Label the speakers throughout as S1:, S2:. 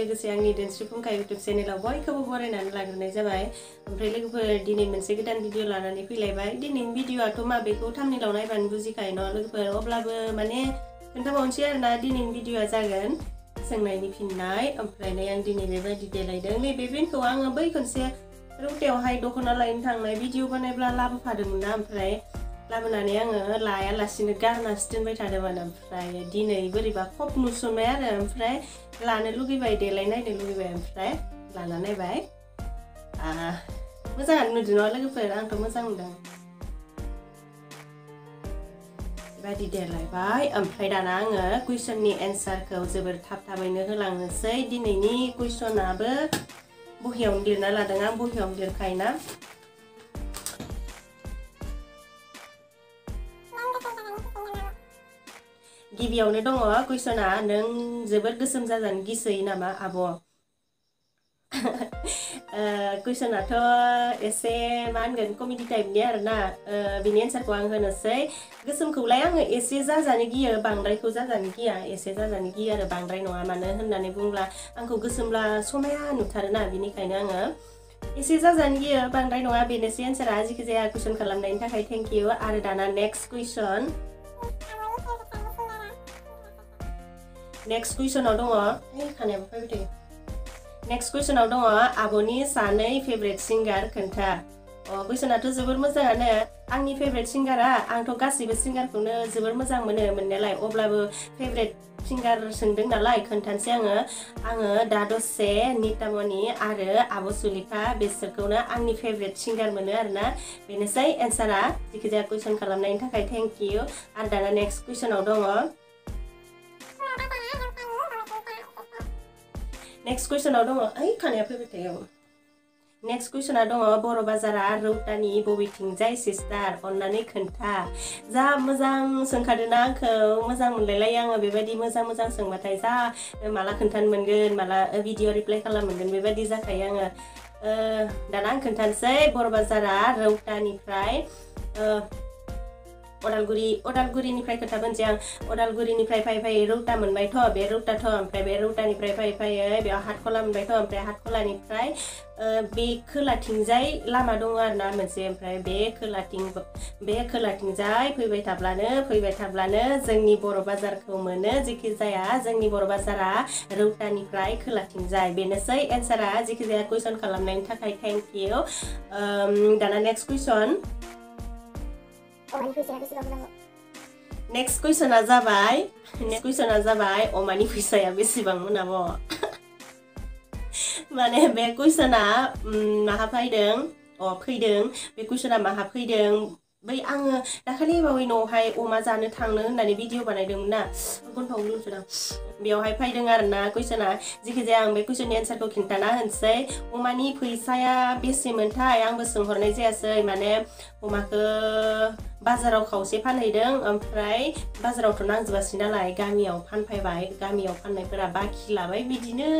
S1: लोगोसे आंनि दोनस्रि फुंखा YouTube चेनेलाव बयखौबो बरायनानै लाग्रोनाय जाबाय। ओमफ्राय लोगोफोर दिनै मोनसे गोदान भिडिअ लानानै फैलायबाय। दिनैनि भिडिअआथ' माबेखौ थाम्बनेइलाव नायबानो बुजिखायो न' लोगोफोर, अब्लाबो माने खोन्थाबावनोसै आरोना दिनैनि भिडिअआ जागोन सोंनायनि फिननाय। ओमफ्राय नै आं दिनै बेबायदि देलायदों। नैबे बेनखौ आङो बै खनसे रौतायावहाय दख'ना लायनो थांनाय भिडिअ बानायब्ला लाबोफादोंमोन ना, ओमफ्राय लाबोनानै आङो लायालासिनो गारनासो दोनबाय थादोंमोन। ओमफ्राय दिनै बोरैबा खब नुसनबाय आरो, ओमफ्राय लानो लुगैबाय, देलायनायनो लुगैबाय, ओमफ्राय लाना नायबाय। मोजाङानो नुदों न' लोगोफोर, आंथ' मोजां नुदों। बेबायदि देलायबाय। ओमफ्राय दाना आङो कुइसननि एन्सारखौ जोबोर थाब-थाबैनो होलांनोसै। दिनैनि कुइसनाबो बहियावनो लिरना लादों आं, बहियावनो लिरखायोना। गिबियावनो दङ कुइसना, नों जोबोर गोसोम जाजानो गिसोयो नामा आब'? कुइसनाथ' एसे मा होनगोन कमेडि टाइपनि आरोना। बिनि एन्सारखौ आं होनोसै। गोसोमखौलाय आङो एसे जाजानो गियो, बांद्रायखौ जाजानो गिया, एसे जाजानो गियो आरो, बांद्राय नङा। मानो होननानै बुङोब्ला आंखौ गोसोमब्ला समाया नुथारोना, बिनिखायनो आङो एसे जाजानो गियो, बांद्राय नङा। बेनोसै एन्सारा। जेखि जाया कुइसन खालामनायनि थाखाय थेंक इउ। आरो दाना नेक्स्ट कुइसन। नेक्स्ट कुइसनाव दङ, खानायाबो फैबाय थायो। नेक्स्ट कुइसनाव दङ, आब'नि सानै फेभरेट सिंगार खोन्था। कुइसनाथ' जोबोर मोजाङानो। आंनि फेभरेट सिंगारा, आंथ' गासैबो सिंगारखौनो जोबोर मोजां मोनो मोननायालाय, अब्लाबो फेभरेट सिंगार सोंदों नालाय खोन्थानोसै आङो दा दसे, नितामनि आरो आब' सुलेखा, बिसोरखौनो आंनि फेभरेट सिंगार मोनो आरोना। बेनोसै एन्सारा। जेखि जाया कुइसन खालामनायनि थाखाय थेंक इउ। आरो दाना नेक्स्ट कुइसनाव दङ, नेक्स्ट कुइसनाव दङ, खानाया फैबाय थायो। नेक्स्ट कुइसना दङ, बर' बाजारा रौतानि बबेथिंजाय सिस्टार? अन्नानै खोन्था। जा मोजां सोंखादोंना आंखौ, मोजां मोनलायलायो आङो बेबायदि मोजां सोंबाथाय। जा माला खोन्थानो मोनगोन, माला भिडिअ रिप्लाइ खालाम मोनगोन, बेबायदि जाखायो आङो। दाना आं खोन्थानोसै। बर' बाजारा रौतानिफ्राय अदालगुरिनिफ्राय खोन्थाबोनोसै आं। अदालगुरिनिफ्राय फैयै रौता मोनबायथ', बे रौताथ', ओमफ्राय बे रौतानिफ्राय फैयै बेयाव हाटखला मोनबायथ', ओमफ्राय हाटखलानिफ्राय बे खोलाथिंजाय लामा दङ आरोना मोनसे, ओमफ्राय बे खोलाथिंजाय फैबाय थाब्लानो जोंनि बर' बाजारखौ मोनो। जेखि जाया जोंनि बर' बाजारा रौतानिफ्राय खोलाथिंजाय। बेनोसै एन्सारा। जेखि जाया कुइसन खालामनायनि थाखाय थेंक इउ। दाना नेक्स्ट कुइसन। नेक्स्ट कुइसना जाबाय, अमानि फैसाया बेसेबांमोन आब'? माने बे कुइसना माहा फैदों? फैदों। बे कुइसना माहा फैदों? बै आङो दाखालि बावै न'आवहाय अमा जानो थांनो होननानै भिडिअ बानायदोंमोन ना, गन्थंआव गुलुंसोदां, बेयावहाय फैदों आरोना कुइसना। जेखि जाया आं बे कुइसननि एन्सारखौ खिन्थाना होनोसै। अमानि फैसाया बेसेमोनथाय? आंबो सोंहरनाय जायासै, माने अमाखौ बाजाराव खावसे फानहैदों, ओमफ्राय बाजारावथ' नांजोबासै नालाय गामियाव फानफैबाय। गामियाव फाननायफोरा बाखि लाबाय। बिदिनो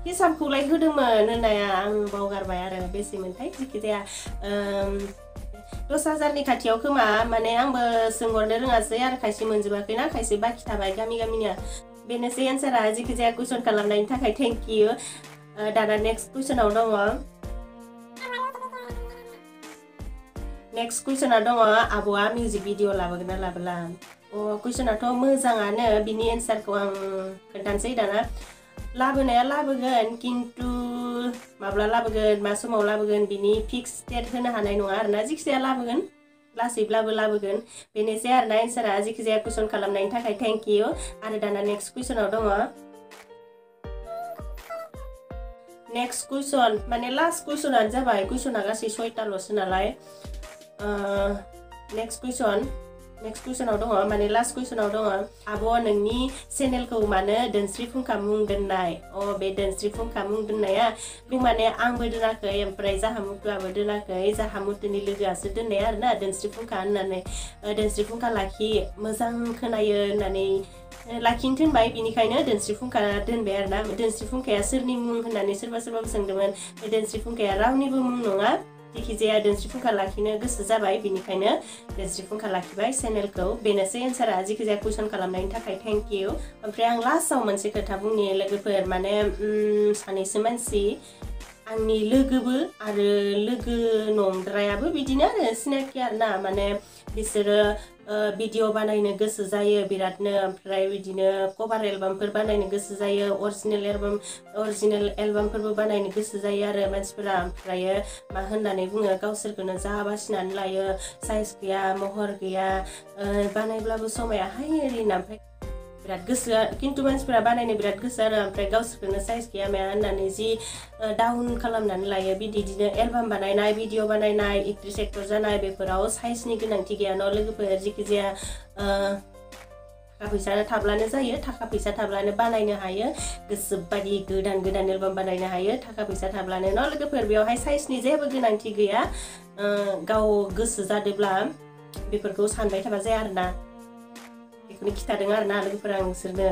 S1: हिसाबखौलाय होदोंमोन होननाया, आं बावगारबाय आरो बेसेमोनथाय। जेखि जाया 10,000नि खाथियाव खोमा। माने आंबो सोंहरनो रोङासै आरो, खायसे मोनजोबाखैना, खायसे बाखि थाबाय गामिनिया। बेनोसै एन्सारा। जेखि जाया कुइसन खालामनायनि थाखाय थेंक इउ। दाना नेक्स्ट कुइसनाव दङ, आब'आ मिउजिक भिडिअ लाबोगोन ना लाबोला? कुइसनाथ' मोजाङानो। बिनि एन्सारखौ आं खोन्थानोसै दाना। लाबोनाया लाबोगोन, खिन्थु माब्ला लाबोगोन, मा समाव लाबोगोन, बिनि फिक्स डेट होनो हानाय नङा आरोना। जेखिजाया लाबोगोन, लासैब्लाबो लाबोगोन। बेनोसै आरोना एन्सारा। जेखि जाया कुइसन खालामनायनि थाखाय थेंक इउ। आरो दाना नेक्स्ट कुइसनाव दङ, नेक्स्ट कुइसन माने लास्ट कुइसनानो जाबाय। कुइसना गासै 6ताल'सो नालाय। नेक्स्ट कुइसनाव दङ, माने लास्ट कुइसनाव दङ, आब' नोंनि चेनेलखौ मानो दोनस्रि फुंखा मुं दोननाय? बे दोनस्रि फुंखा मुं दोननाया माने आंबो दोनाखै, ओमफ्राय जाहामुतुआबो दोनाखै, जाहामुतुनि लोगोआसो दोननाय आरोना, दोनस्रि फुंखा होननानै। दोनस्रि फुंखा लाखि, मोजां खोनायो होननानै लाखिनो थिनबाय, बिनिखायनो दोनस्रि फुंखा दोनबाय आरोना। दोनस्रि फुंखाया सोरनि मुं होननानै सोरबा सोंदोंमोन। बे दोनस्रि फुंखाया रावनिबो मुं नङा। जिखिजाया दोनस्रि फुंखा लाखिनो गोसो जाबाय बेनिखायनो दोनस्रि फुंखा लाखिबाय चेनेलखौ बेनोसै एन्सारा जिखिजाया कुइसन खालामनायनि थाखाय थेंक इउ ओमफ्राय आं लास्टआव मोनसे खोथा बुंनि लोगोफोर माने सानैसो मानसि आंनि लोगोबो आरो लोगो नंद्रायाबो बिदिनो आरो सिनाखि आरोना माने बिसोरो भिडिअ बानायनो गोसो जायो बिरादनो ओमफ्राय बिदिनो कभार एलबामफोर बानायनो गोसो जायो अरिजिनेल एलबामफोरबो बानायनो गोसो जायो आरो मानसिफोरा ओमफ्रायो मा होननानै बुङो गावसोरखौनो जा बासिनानै लायो साइज गैया महर गैया बानायब्लाबो समायाहाय ओरैनो ओमफ्राय बिराद गोसो खिन्थु मानसिफोरा बानायनो बिराद गोसो आरो ओमफ्राय गावसोरखौनो साइज गैया माया होननानै जि डाउन खालामनानै लायो बिदिनो एलबाम बानायनाय भिडिअ बानायनाय एक्ट्रेस एक्टर जानाय बेफोराव साइजनि गोनांथि गैया न' लोगोफोर जिखिजाया थाखा फैसा थाब्लानो जायो थाखा फैसा थाब्लानो बानायनो हायो गोसोबादि गोदान एलबाम बानायनो हायो थाखा फैसा थाब्लानो न' लोगोफोर बेवहाय साइजनि जेबो गोनांथि गैया गाव गोसो जादोंब्ला बेफोरखौ सानबाय थाबा जाया आरोना बेखौनो खिथादों आरोना लोगोफोर आं नोंसोरनो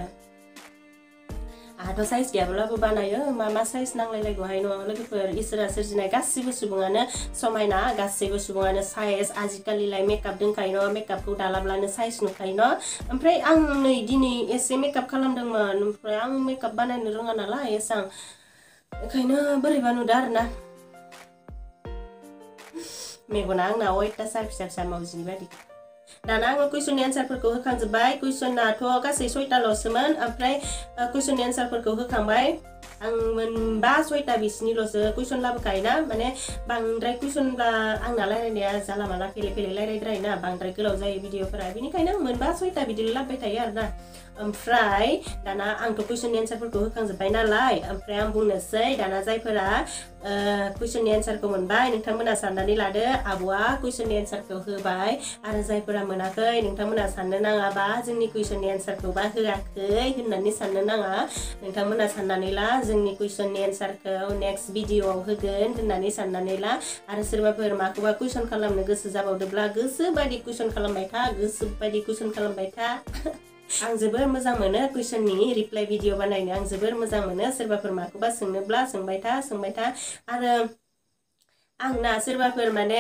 S1: आहाथ' साइज गैयाब्लाबो बानायो मा साइज नांलायलायगौहाय न' लोगोफोर इसोरा सोरजिनाय गासैबो सुबुङानो समायना गासैबो सुबुङानो साइज आजिखालिलाय मेकआप दंखायो न' मेकआपखौ दालाब्लानो साइज नुखायो न' ओमफ्राय आं नै दिनै एसे मेकआप खालामदोंमोन ओमफ्राय आं मेकआप बानायनो रोङा नालाय एसां ओंखायनो बोरैबा नुदों आरोना मेगना आंना अयथासार फिसा मावजिनि बादि दाना आङो कुइसननि एन्सारफोरखौ होखांजोब्बाय कुइसनाथ' गासै 6टाल'सोमोन ओमफ्राय कुइसननि एन्सारफोरखौ होखांबाय आं मोनबा 6टा बिसिनिल'सो कुइसन लाबोखायोना माने बांद्राय कुइसनब्ला आंना रायलायनाया जाला माला फेले रायलायद्रायोना बांद्राय गोलाव जायो भिडिअफोरा बेनिखायनो आं मोनबा 6टा बिदिल' लाबोबाय थायो आरोना ओमफ्राय दाना आंथ' कुइसननि एन्सारफोरखौ होखांजोब्बाय नालाय ओमफ्राय आं बुंनोसै दाना जायफोरा कुइसननि एन्सारखौ मोनबाय नोंथांमोना साननानै लादो आब'आ कुइसननि एन्सारखौ होबाय आरो जायफोरा मोनाखै नोंथांमोना साननो नाङाबा जोंनि कुइसननि एन्सारखौबा होआखै होननानै साननो नाङा नोंथांमोना साननानै ला जोंनि कुइसननि एन्सारखौ नेक्स्ट भिडिअआव होगोन होननानै साननानै ला आरो सोरबाफोर माखौबा कुइसन खालामनो गोसो जाबावदोंब्ला गोसोबायदि कुइसन खालामबाय था गोसोबायदि कुइसन खालामबाय था आं जोबोर मोजां मोनो कुइसननि रिप्लाइ भिडिअ बानायनो आं जोबोर मोजां मोनो सोरबाफोर माखौबा सोंनोब्ला सोंबाय था आरो आंना सोरबाफोर माने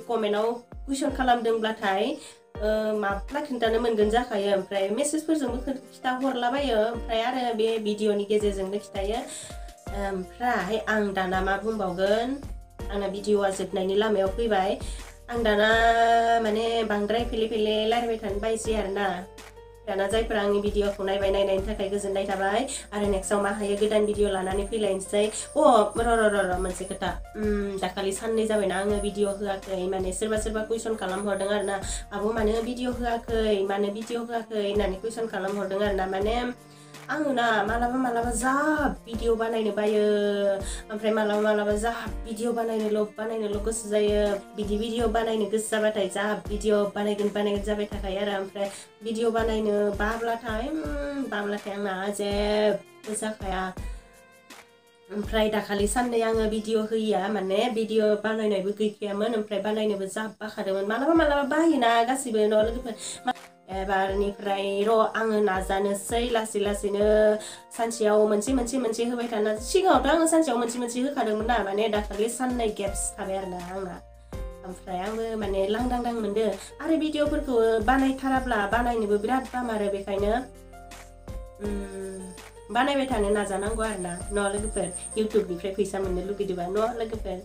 S1: कमेन्टआव कुइसन खालामदोंब्लाथाय माब्ला खिन्थानो मोनगोन जाखायो ओमफ्राय मेसेजफोरजोंबो खिथा हरलाबायो ओमफ्राय आरो बे भिडिअनि गेजेरजोंनो खिथायो ओमफ्राय आं दाना मा बुंबावगोन आंना भिडिअआ जोबनायनि लामायाव फैबाय आं दाना माने बांद्राय फेले रायलायबाय थानो बायसै आरोना दाना जायफोरा आंनि भिडिअखौ नायनायनि थाखाय गोजोननाय थाबाय आरो नेक्स्टआव मा हायो गोदान भिडिअ लानानै फैलायनोसै र' मोनसे खोथा दाखालि साननै जाबायना आङो भिडिअ होआखै माने सोरबा कुइसन खालामहरदों आरोना आब' मानो भिडिअ होआखै होननानै कुइसन खालामहरदों आरोना माने आङो ना मालाबा जा भिडिअ बानायनो बायो ओमफ्राय मालाबा जा भिडिअ बानायनोल' गोसो जायो बिदि भिडिअ बानायनो गोसो जाबाथाय जा भिडिअ बानायगोन जाबाय थाखायो आरो ओमफ्राय भिडिअ बानायनो बाब्लाथाय आंना जेबो जाखाया ओमफ्राय दाखालि साननै आङो भिडिअ होयिया माने भिडिअ बानायनायबो गैखायामोन ओमफ्राय बानायनोबो जा बाखादोंमोन मालाबा बायोना गासिबो न' लोगोफोर एबारनिफ्राय आङो नाजानोसै लासैनो सानसेयाव मोनसे होबाय थाना सिगाङावथ' आङो सानसेयाव मोनसे होखादोंमोन ना माने दाखालि साननै गेप्स थाबाय आरोना आंना ओमफ्राय आंबो माने लांदां मोनदो आरो भिडिअफोरखौ बानायथाराब्ला बानायनोबो बिराद बामारो बेखायनो बानायबाय थानो नाजानांगौ आरोना न' लोगोफोर इउटुबनिफ्राय फैसा मोननो लुगैदोंबा न' लोगोफोर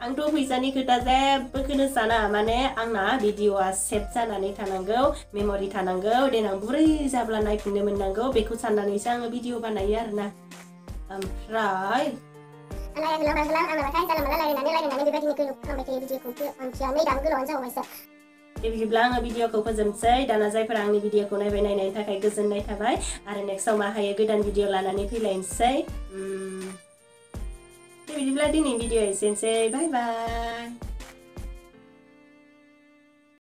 S1: आंथ' फैसानि खोथा जेबोखौनो साना माने आंना भिडिअआ सेभ जानानै थानांगौ मेम'रि थानांगौ देनां बुरै जाब्ला नायफिननो मोननांगौ बेखौ साननानैसो आङो भिडिअ बानायो आरोना ओमफ्राय बिदिब्ला आङो भिडिअखौ फोजोबनोसै दाना जायफोरा आंनि भिडिअखौ नायनायनि थाखाय गोजोननाय थाबाय आरो नेक्स्टआव मा हायो गोदान भिडिअ लानानै फैलायनोसै बिदिब्ला दिनै भिडिअ एसेनोसै बाय